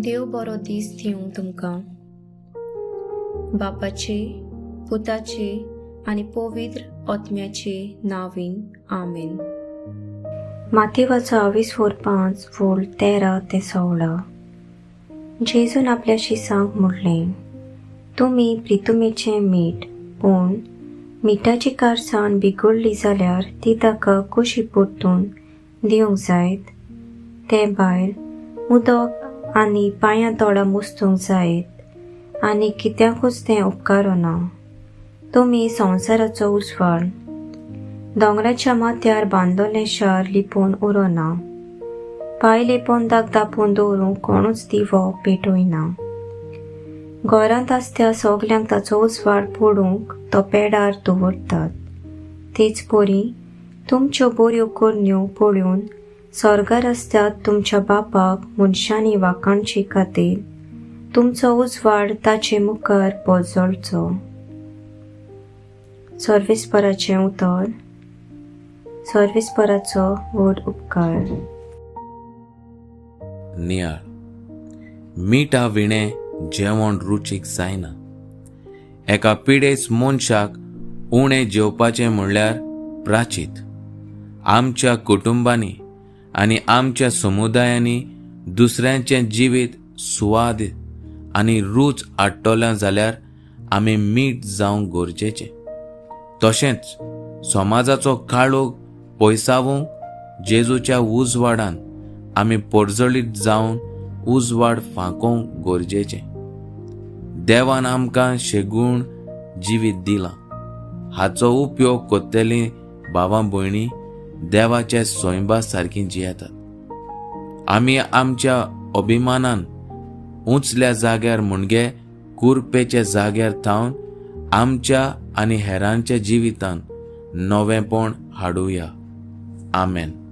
देव बरो दीस दिवं तुमकां. बापाचे, पुताचे आनी पवित्र आत्म्याचे नांवान, आमेन. मातेवाचो आवीस 5 वोल 13 ते 16. जेजून आपल्या शिसांक म्हणलें, तुमी प्रितुमेचें मीठ, पूण मिठाची कारसाण बिगडली जाल्यार ती ताका कशी परतून दिवंक जायत? ते भायर उदक आनी पांयां तोडा मुस्तूंक जायत आनी कित्याकूच तें उपकारना. तुमी संवसाराचो उजवाड. दोंगराच्या माथ्यार बांदलेलें शार लिपून उरना. पायले पोंदाक दापून दवरूंक कोणूच दिवो पेटयना. घरांत आसत्या सगल्यांक ताचो उजवाड पडूंक तो पेडार दवरतात. तेच परी तुमच्यो बऱ्यो करण्यो पळोवन स्वर्गार आसतात तुमच्या बापाक मनशांनी वाखाणचे खातीर तुमचो उजवाड ताचे मुखार पोजळचो. सर्वेस्पराचें उतर. सर्वेस्पराचो व्हड उपकार. नियाळ. मिठा विणें जेवण रुचीक जायना. एका पिडेस्त मनशाक उणें जेवपाचें म्हणल्यार प्राचीत. आमच्या कुटुंबांनी आनी आमच्या समुदायांनी दुसऱ्यांचें जिवीत सुवाद आनी रूच हाडटलें जाल्यार आमी मीठ जावंक गरजेचें. तशेंच समाजाचो काळोख पयसावूंक जेजूच्या उजवाडान आमी परजळीत जावन उजवाड फांकोवंक गरजेचें. देवान आमकां शेगूण जिवीत दिलां, हाचो उपयोग करतलीं भावां भयणी देवाच्या स्वयंबा सारकीं जियेतात. आमी आमच्या अभिमानान उंचल्या जाग्यार म्हणजे कुरपेच्या जाग्यार थावन आमच्या आनी हेरांच्या जिवितान नवेंपण हाडुया. आमेन.